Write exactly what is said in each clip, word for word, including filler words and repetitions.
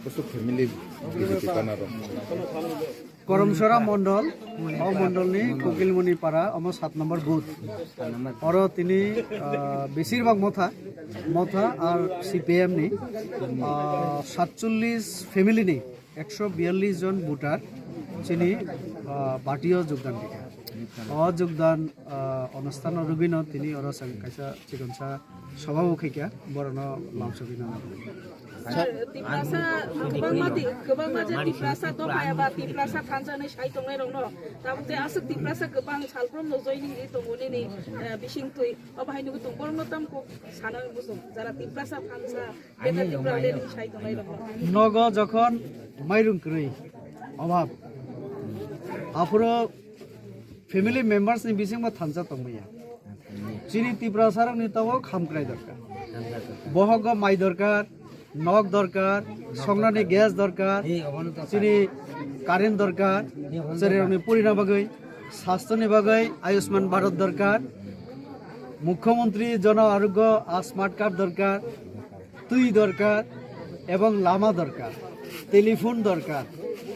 Busuk family B J P banaro. Koromsora Mondol, o Mondolni Kokilmoni Para, omo sat number booth. Oro tini, ah, besirbag Motha, Motha ar C P M ni, ah, satchollis family ni ekso biyallis jon voter chini, ah, party o jogdan rikha. O jogdan, ah, onusthan o rwgwino tini oro chwng kaisa chikonsa sobha bo khaikha, borokno lamsogwi nang. Sir, Tiprasa kwbangma di, kwbangma je Tiprasa dophaya ba Tiprasa thansa hinwi sai tongnai rokno, tabuk tei aswk Tiprasa kwbang salprom no joining ri tongo nini, eh, bisingtwi, obo hai nugwi tong borokno tam kok sana muchung jara Tiprasa thansa, Greater Tipraland hinwi sai tongnai rokno. Nogo jokhon mairung kwrwi obab, aphuru family members ni bisingbo thansa tongmaya. Chini Tiprasarokni tabuk hamkrai dorkar. Bohogo mai dorkar, nok dorkar, songnani gas dorkar, chini current dorkar, chwrairokni purina bagwi, sastoni bagwi Ayushman Bharat dorkar, Mukhyamantri Jan Arogya Smart Card dorkar, twi dorkar ebong lama dorkar, telephone dorkar.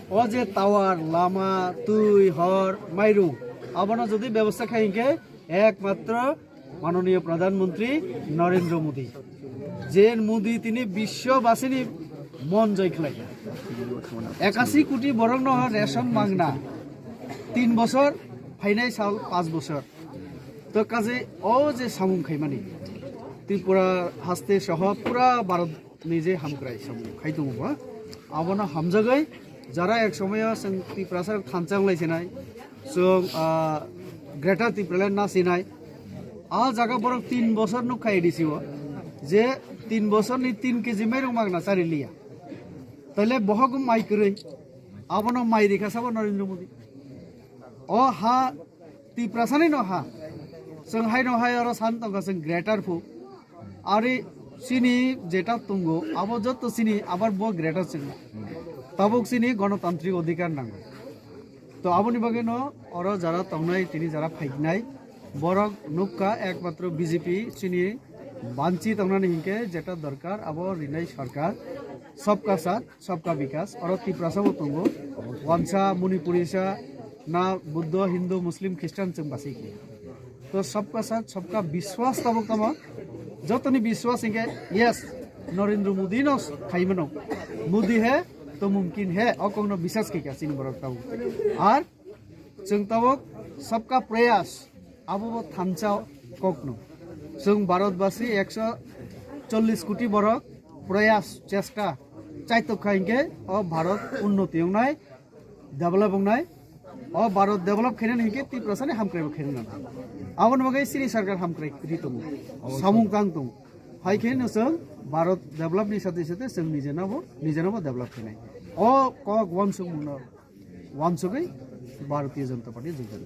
O je tower, lama, twi, hor, mairung, abono jodi bebosta khai hinkhe ekmatro manoniyo Pradhan Mantri Narendra Modi. Je Modi tini biswobasini mon joy khlaikha. Ekasi koti borokno ration mangna tin bosor, phainai sal panch bosor. To kaje o je samung khaimani Tripura haste soho pura Bharat ni je hamkrai samung khai tongo ba, abono hamjagwi jara ek somoyo chwng Tiprasa thansa wnglai sinai, chwng, ah, Greater Tipraland na sinai, a jaga borok tin bosor nukha A D C o je tin bosor ni tin K G mairung magna chari liya, taile bohok mai kwrwi, abono mai rikha sabo Narendra Modi. O ha Tiprasani no ha. Chwng hai no hai oro san tongkha chwng greater phu. Ari chini jeta tongo, abo joto chini abar bo greater chwng. Tabuk chini gonotantrik odhikar nango. To aboni bagwi no oro jara tongnai, tini jara phaiknai, borok nukha ekmatro B J P chini banchi tongnani hinkhe jeta dorkar abo rinai sarkar, sabka saath, Sabka Vikas, oro Tiprasa bo tongo, Wansa, Manipuri sa, na Buddha, Hindu, Muslim, Christian chwng basi khe. To sabka saath, sabka biswas tabuk tamo, jotoni biswas hinkhe, yes, Narendra Modi no khaimano. Modi hai, to mumkin hai, o kokno biswas khe kha chini borok tabuk. Ar chwng tabuk sabka prayas, abo bo thansa kokno. Chwng Bharatbasi ekso chollis koti borok prayas, chesta, chaitok kha hinkhe o Bharat unnoti wngnai, develop wngnai. O Bharat develop khainani hinkhe Tiprasani hamkrai bo khainani. Aboni bagwi chini sarkar hamkrai ri tongo, samung tang tongo. Hai khe no chwng Bharat develop ni sathe sathe chwng nijeno bo, nijeno bo develop khainai. O kok wansukmungno wansugwi Bharatiya Janata Party jogdan.